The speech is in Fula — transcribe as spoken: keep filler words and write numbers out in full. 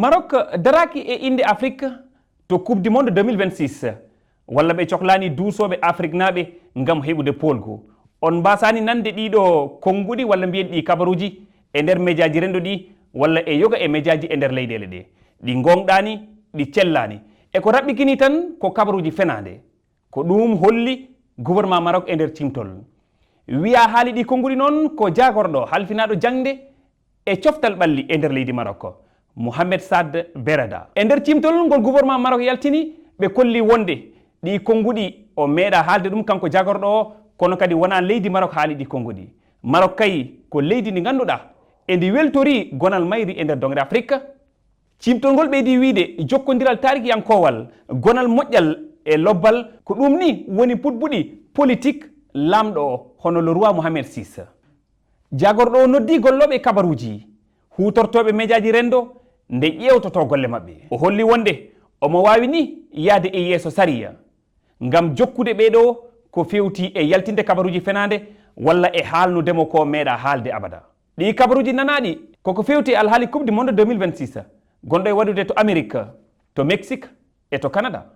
Maroc daraaki e innde Afrik to Coupe du Monde deux mille vingt-six, walla ɓe coklaani duusooɓe Afriknaaɓe ngam heɓude poolgu. On mbaasaani nande ɗiɗo konnguɗi walla mbiyen ɗi kabaruuji e nder mejaaji renndo ɗi walla e yoga e mejaaji e nder leyɗeele ɗe. Ɗi ngooŋɗaani, ɗi cellaani. E ko raɓɓikini tan ko kabaruuji fenaande. Ko ɗum holli gouvernement Maroc e nder cimtol. Wiya haali ɗi konnguɗi noon ko jaagorɗo halfinaaɗo jaŋde e coftal ɓalli e nder leydi Maroc, Mohamed Saad Berada. E nder cimtol ngol gouvernement Maroc yaltini, ɓe kolli wonde ɗi konnguɗi o meeɗa haalde ɗum kanko jaagorɗo o, kono kadi wonaa leydi Maroc haali ɗi konnguɗi. Maroc kay ko leydi ndi ngannduɗaa e ndi weltori gonal mayri e nder doŋre Afrik. Cimtol ngol ɓeydi wiyde jokkondiral taarikiyankoowal, gonal moƴƴal e lobbal, ko ɗum ni woni puɗbuɗi politik laamɗo o, hono le roi Mohamed six. Jaagorɗo o noddi gollooɓe kabaruuji, huutortooɓe mejaaji renndo nde ƴeewtotoo golle maɓɓe. O holli wonde omo waawi ni yahde e yeeso sariya ngam jokkude ɓee ɗoo ko feewti e yaltinde kabaruuji fenaande walla e haalnude mo ko meeɗaa haalde abada. Ɗii kabaruuji nanaaɗi koko feewti e alhaali Coupe du Monde deux mille vingt-six gonɗo e waɗude to Amérique, to Mexique e to Canada.